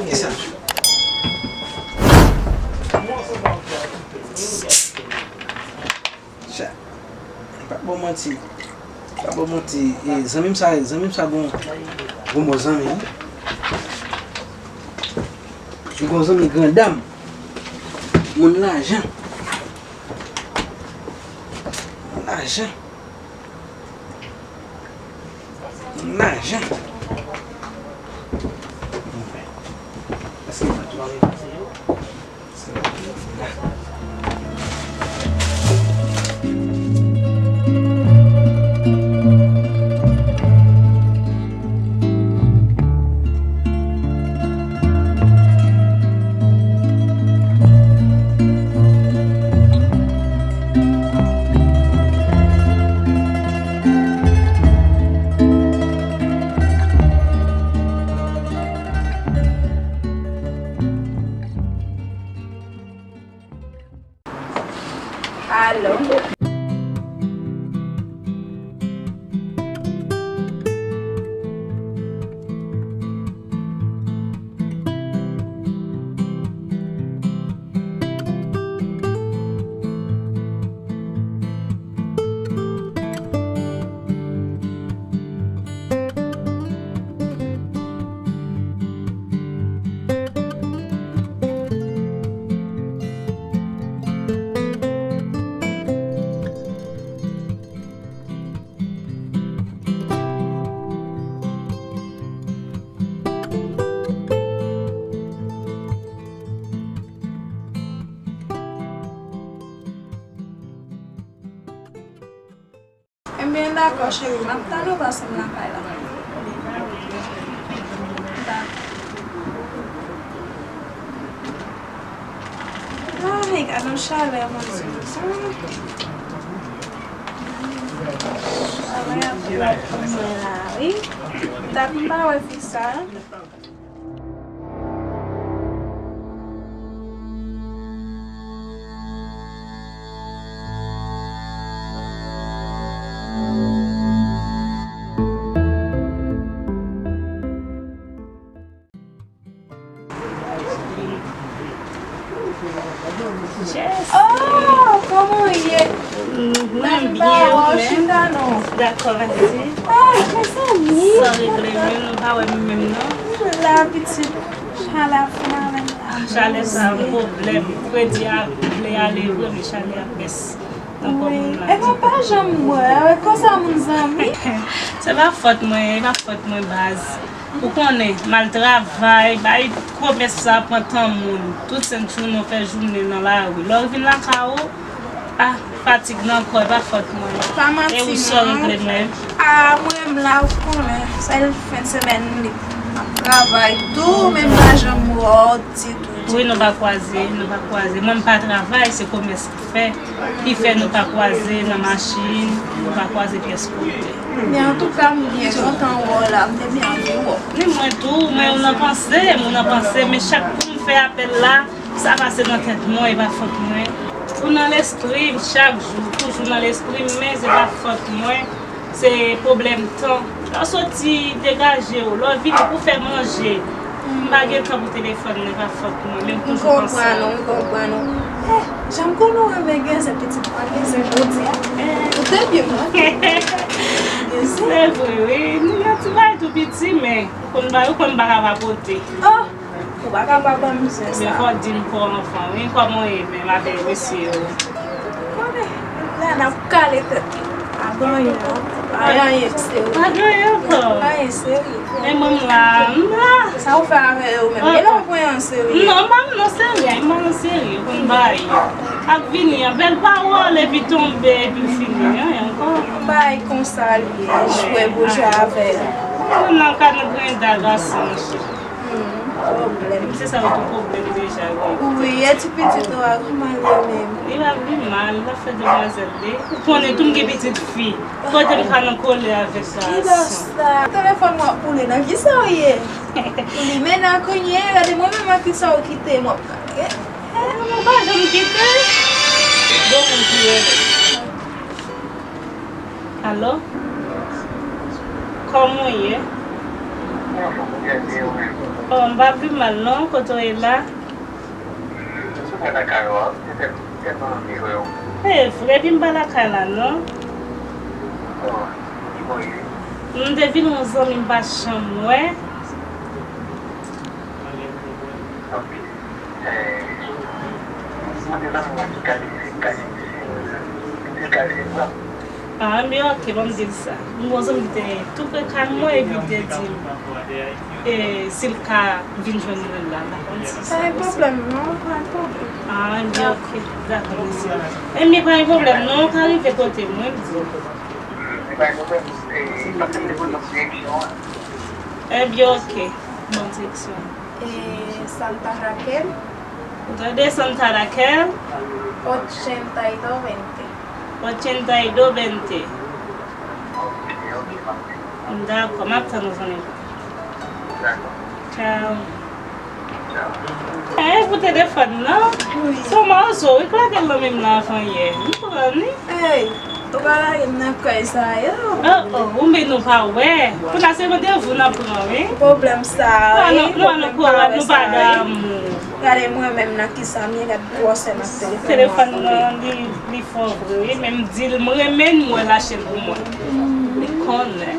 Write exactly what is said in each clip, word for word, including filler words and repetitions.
Kisa? Cha, m pa ba w manti. M pa ba w manti. E, zanmi m sa, zanmi m sa gon, gon bon zanmi, wi. Li gon zanmi grandam. Moun lajan. Moun lajan. Lajan. Èske m pa twò repase yo? Se la. Alo. Ebyen, dakò, cheri. M ap tann ou pase m lakay la. Ay, gad yon chalè, mon Dye. Chalè ap pran pou mwen la, wi. Dat m pa wè fi sa. Jess. Oh, kòman w ye? Mwen byen, ou menm? Dakò, mèsi. Ah, mezanmi. Sa regle menm, nou pa wè m menm non. La, pitit. Chalè ap fè avè m. Ah, chalè sa, yon pwoblèm. Kredi a vle ale vre, men chalè a pès nan kò moun la. Wi. Epi w pa janm wè, konsa moun zanmi. Se pa fòt mwen, e pa fòt mwen, baz. Ou konnen, m al travay, bay komès sa pran tan moun. Tout senn jounen w fè jounen nan lari. Lè w vin lakay ou, ah, fatig nan kò, e pa fòt mwen. Pa manti non. E ou sa w regle menm? Ah, mwen m la, ou konnen. Sèl fen semèn m lib. M ap travay tou, men m pa janm wè w ditou. Wi, nou pa kwaze, nou pa kwaze. Mwen m pa travay, se komès m fè. Ki fè nou pa kwaze nan machin, nou pa kwaze pyès kote. Men antouka, m byen kontan wè w la, m te byen anvi wè w. Ni mwen tou, mwen ou nan panse m, ou nan panse m, men chak kou m fè apèl la, sa pase nan tèt mwen, e pa fòt mwen. Ou nan lespri m chak jou, toujou nan lespri m, men se pa fòt mwen, se pwoblèm tan. Lè w soti degaje w, lè w vini pou fè manje, m pa gen tan pou telefòn nan, e pa fòt mwen, men m toujou panse w. M konprann ou, m konprann ou. Eh, jan m konnen w renmen gen zen, pitit mwen gen zen jodi a. Ou te byen mwen. Gen zen. Se vre, wi. Nou gen ti bagay tou piti, men ou konn ba, ou konn pa ka pa pote. Oh! Ou pa ka pa ban m zen sa. Men fò w di m kò anfan, wi, kòman w ye menm avèk mesye yo? Konnen, la n ap kale tèt nou. Pa gen anyen, non. Pa gen anyen serye. Pa gen anyen ankò. Pa gen anyen serye. Men mwen m la, m la. Sa w fè avè yo menm? E lè w pran yo an serye? Non, m pa pran non serye, m pa nan serye, ou konn bagay yo. Ap vini an, bèl pawòl, epi tonbe, epi fini, anyen ankò. Bagay konsa l ye, jwe pou jwe avè yo. Moun nan ka nan grenda gason, monchè. Hmm, pwoblèm. Se sa yo tou pwoblèm deja, wi. Wi, e ti pitit ou a, kòman l ye menm? Li pa pi mal, li pa fè demwazèl de. Ou konnen tou m gen pitit fi. Kote m ka nan kole avèk gason? Ki lòs sa? Telefòn w ap boule nan kisa w ye? Ou limen nan kounye a, gade mwen menm ak kisa w kite m w ap gade. Eh, mwen pa janm kite. Bon moun ki rele. Alo? Kòman w ye? Oh, m pa pi mal non, kote w ye la? E vre, epi m pa lakay la non. M te vin yon zanmi m pa janm wè. Ah, men ok, ban m di l sa. M gon zanmi ki te tou pre kay mwen epi l te di m, e, si l ka vin jwenn mwen la, m pa konn si sa posib. Pa gen pwoblèm non, pa gen pwoblèm. Ah, men ok, dakò, mèsi. Ebyen, pa gen pwoblèm non, ou ka rive kote mwen, m di. Ebyen, ok, ban m direksyon. Eh, Santa Raquel. Ou tande Santa Raquel? Ochenta y dos veinte. Ochenta y dos veinte. Dakò, m ap tann ou zanmi. Tchao. Eh, pou telefòn nan? Wi. Se yon mawozo, wi, k lage l nan men m nan avan yè. M pran li. Ey, ou pa lage m nan kay sa yo. Oh, oh, ou menm nou pa wè. Pou n a se randevou n ap pran, wi. Pwoblèm sa, wi. Nou, nou, nou, nou pa damou. Gade mwen menm nan kisa m ye, gade gwosè m ak telefòn nan. Telefòn nan, li, li fò vre, wi. Men m di l, m renmen l, mwen l achte l pou mwen. Li konnen.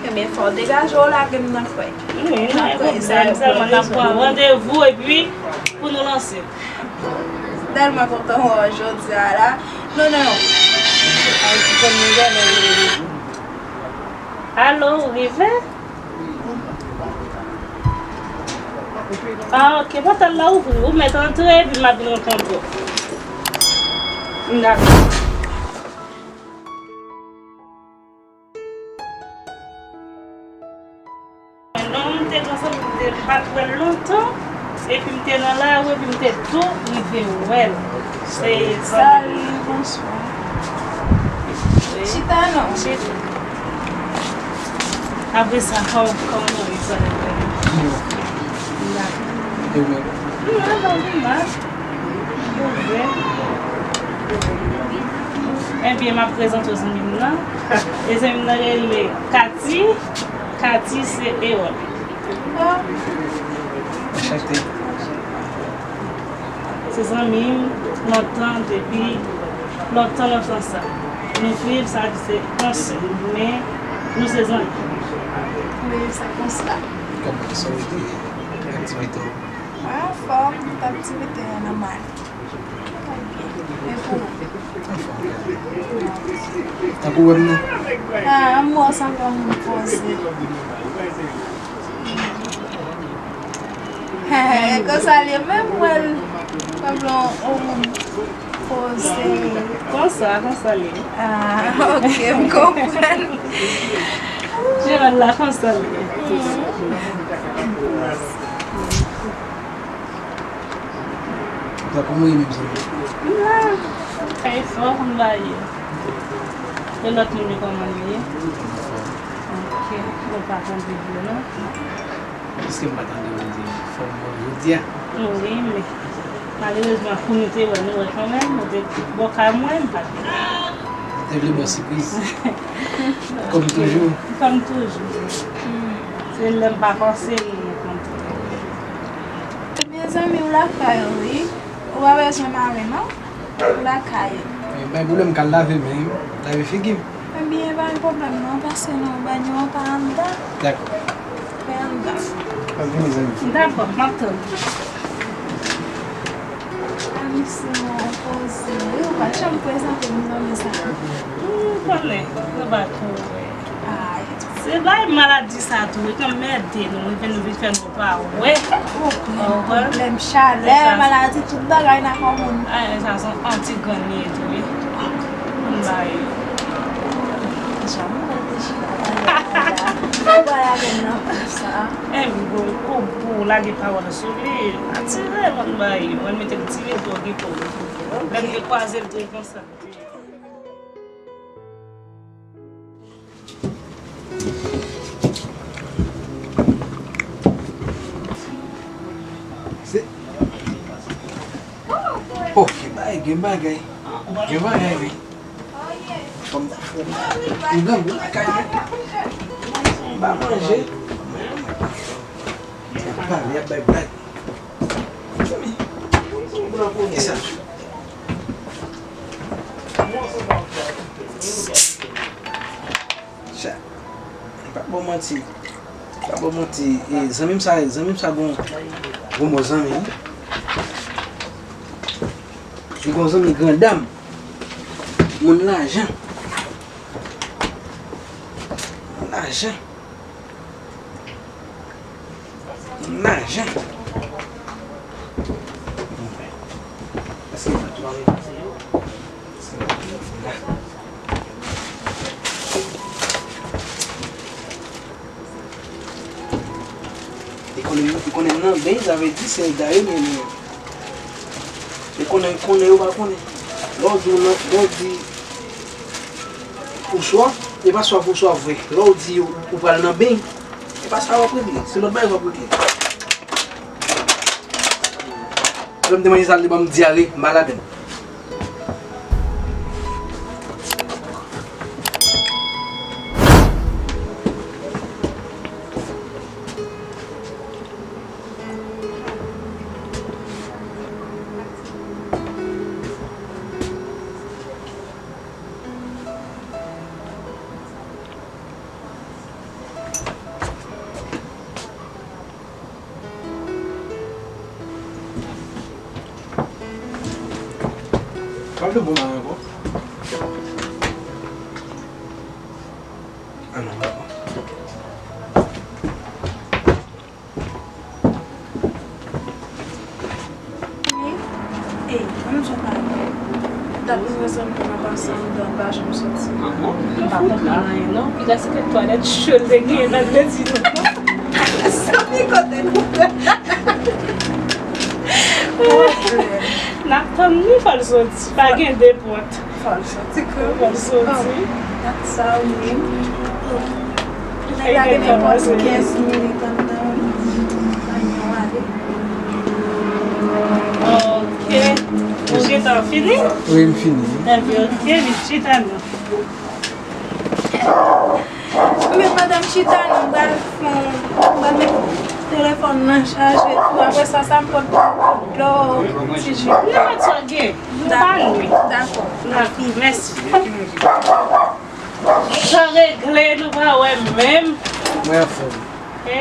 Ebyen, fò w degaje w lage m nan frè. Wi, pa gen pwoblèm, sèlman n ap pran randevou epi pou nou lanse. Tèlman kontan wè w jodi a la. Non, non, non. Ay, ti konn nou genlè vini. Alo, ou rive? Ah, ok, pòtay la ouvri. Ou mèt antre epi m ap vin rankontre w. Dakò. Non, m te gon zanmi m te pa t wè l lontan, epi m te nan lari, epi m te tou rive wè l. Se zanmi m. Salut, bonsoir. Wi. Chita non. Chita. Apre sa, kòman, kòman nou ye, zanmi m? Dakò. E ou menm? M la, m la. Ouvè. Ebyen, m ap prezante w zanmi m nan. E zanmi m nan rele Kati. Kati se Ewòl. Anchante. Se zanmi m lontan, depi lontan, lontan sa. Nou viv, sa di se konsa, men nou se zanmi. Wi, se konsa. Kòman sa w te aktivite w? Mwen anfòm, tout aktivite a nòmal. E pou ou? Anfòm. Tankou w wè m nan? Ah, m wè w sanble yon moun poze. Konsa l ye menm, m wè l sanble yon, yon moun poze. Konsa, konsa l ye. Ah, ok, m konprann. Jeran la, konsa l ye. Sa kòman w ye menm zanmi? M la, kay fò, kòm bagay yo. E lòt moun yo kòman yo ye? Ok, nou pa tande byen non. Èske m pa tande w di fòm mwen jodi a? Wi, men malerezman, kou nou te wè, nou wè kanmenm, nou te bò kay mwen, m pa te. Te vle ba w sipriz. Kòm toujou. Kòm toujou. Se lè m pa panse, nou kontre. Ebyen, zanmi w lakay ou, wi. Ou pa bezwen mare, non? Ou lakay ou. Ebyen, pa gen pwoblèm, m ka lave men m, lave figi m. Ebyen, pa gen pwoblèm, non. Pase nan banyo an pa anndan. Dakò. Fè anndan. M ap vini, zanmi. Dakò, m ap tann ou. A, misye yon poze. Wi, ou pa t janm prezante m non, men sa. M konnen, nou pa tou wè. Ay. Se bay maladi sa tou, wi, k ap mède nou, wi, nou vin fè nou pa wè. Pwoblèm, pwoblèm, chalè, maladi, tout bagay nan kò moun. Ay, sa se yon anti grann li ye tou, wi. Moun ba yo. Deja, mwen wè deja. Ou pa lage m nan konsa. Enben, ou, ou lage pawòl sou li, atire moun ba yo. Mwen mete l tire tou, li tou. Lè m te kwaze l tou konsa. Se, oh, gen bagay, gen bagay. Gen bagay, wi. Kòm, m grangou lakay mwen. M pa manje. Y ap pale, y ap bay blag. Zanmi, kisa? Cha, m pa ba w manti. M pa ba w manti. E, zanmi m sa, zanmi m sa gon, gon bon zanmi, wi. Li gon zanmi grandam. Moun lajan. Moun lajan. Lajan. Èske m ap mare pase yo? Èske m ap mare la? Li konnen, li konnen m nan beny, sa vle di se Dayo m renmen. Li konnen, konnen yo pa konnen. Lè w di, lè w di ou swaf, e pa swaf ou swaf vre. Lè w di ou, ou pral nan beny, e pa sa w ap regle. Se lòt bagay w ap regle. Lè m te manje sa, li ban m dyare, m pa ladann. Pa vle bon la ankò. Ah non, pa bon. Ey, ann sot la. Dat mwen zanmi m ap pase anndan, m pa janm soti. Ah bon? M pa konprann anyen non. Piga se twalèt cho l te genyen nan leti nou. Zanmi kote nou. N ap tann li, fò l soti. Pa gen de pòt. Fò l soti kanmenm. Fò l soti. Oh, dat sa wi. Nèg la te fè pase kenz minit anndan. Anyen w ale. Ok. Ou gentan fini? Wi, m fini. Enben, ok, vin chita non. Men madanm chita non, m pral fè, m pral met telefòn nan chaje tou. Apre sa, sa m pot dlo, ti ji. Nenpòt sa w gen. Nou pa lwen. Dakò. Mèsi. Jan regle, nou pa wè menm. Mwen anfòm. E,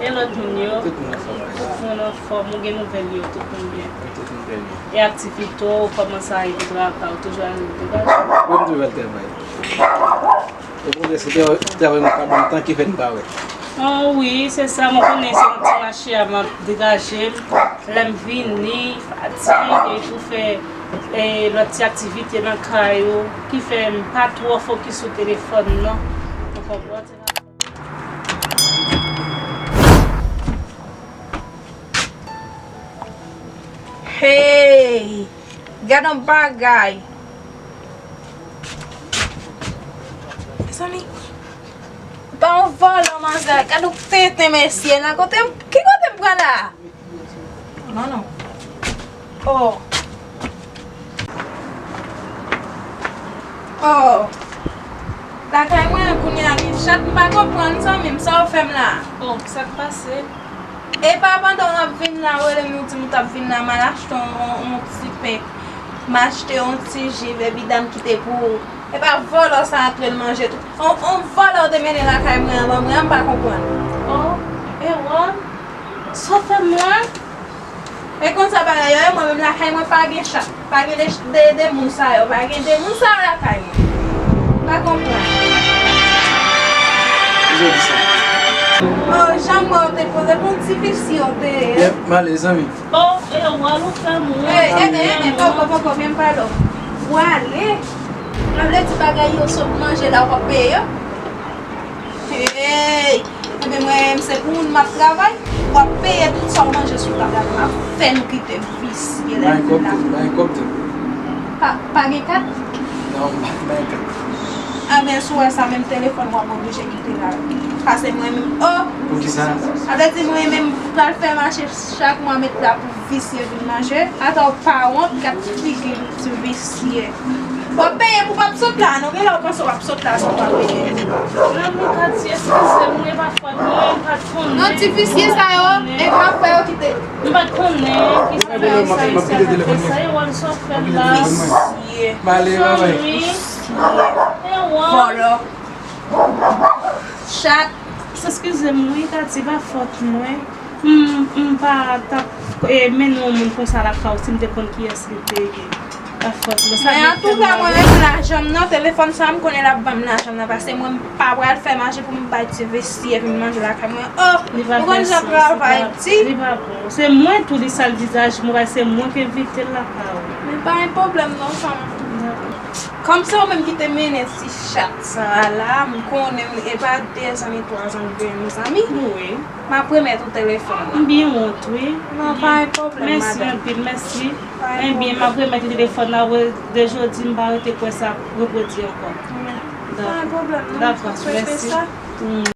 e lòt moun yo? Tout moun anfòm. Tout moun anfòm. Ou gen nouvèl yo, tout moun byen? Tout moun byen. E aktivite w, kòman sa ye pou travay? Ou toujou al travay? Wi, m toujou al travay. E pou se travay nou pa ban m tan ki fè n pa wè. Oh wi, se sa, mwen konnen se nan ti mache a m ap degaje m. Lè m vini, fatige, pou fè, e, lòt ti aktivite nan kay ou, ki fè m pa twò fokis sou telefòn nan. Ou konprann? Hey! Gad yon bagay! Mezanmi, pa yon vòlò manzè, gad yon tenten mesye, nan kote m, ki kote m pran la? Non, non. Oh. Oh. Lakay mwen an kounye a gen chat, m pa konprann zanmi m, sa w fè m la? Oh, sa k pase? E pa pandan w ap vin la, w rele m, ou di m ou t ap vin la, m al achte yon, yon, yon ti pen, m achte yon ti ji, baby dam kite pou ou. E pa vòlò sa antre l manje tou. On, on vòlò w te mennen lakay mwen an ban mwen an, m pa konprann. Oh, Ewòl, sa w fè m la? E konsa bagay yo ye, mwen menm lakay mwen pa gen chat, pa gen de, de, de moun sa yo, pa gen de moun sa yo lakay mwen. M pa konprann. Kisa w di sa? Oh, jan mwen te poze pou ti visye w te ye. Yep, m ale, zanmi. Oh, Ewòl, ou fè m wont. Hey, hey, hey, hey, poko, poko, men m pale w. W ale. Sa vle di bagay yo sot manje la, w p ap peye yo? Hey! Ebyen, mwen menm, se pou moun m ap travay. W ap peye tout sa w manje sou tab la. M ap fè nou kite visye lè m vin la. Bay kòb tou, bay kòb tou. Pa, pa gen kat? Non, bay, bay kat. Anben, si w wè sa, menm telefòn w ap oblije kite la. Pase mwen menm, oh! Poukisa? Sa vle di mwen menm, m pral fè mache chak mwa met la pou visye vin manje. Atò w pa wont, gad figi l, ti visye. W ap peye pou w p ap sot la, non? Genlè w panse w ap sot la san w pa peye. Mwen, mwen ka di, eskize m, wi, e pa fòt mwen. Ti visye sa yo, e pa fè yo kite. M pa t konnen ki sa. Sa e wòl sa w fè la. Visye. Ba ale, ba bay. Vòlò. Chat. Eskize m wi, Tati, pa fòt mwen. M, m pa t ap, e, mennen yon moun konsa lakay ou si m te konn kiyès li te ye. Pa fòt mwen. Sa Men antouka, mwen menm lajan m nan, telefòn sa a, m konnen l ap ban m lajan m nan, paske mwen m pa pral fè manje pou m bay ti visye vin manje lakay mwen. Oh, ou konn jan travay di. Li pa bon. Se mwen tou li sal vizaj mwen, se mwen ki envite l lakay ou. Men pa gen pwoblèm non, fanm. Kòm se ou menm ki te mennen ti chat sa a la, m konnen m, e pa de zan ni twa zan nou te mezanmi. Wi. M ap remèt ou telefòn nan. M byen wont, wi. Non, pa gen pwoblèm, madanm. Mèsi anpil, mèsi. Ebyen, m ap remèt li telefòn nan, de jodi, m pa rete kwè sa repwodui ankò. Pa gen pwoblèm, non. Dakò, mèsi.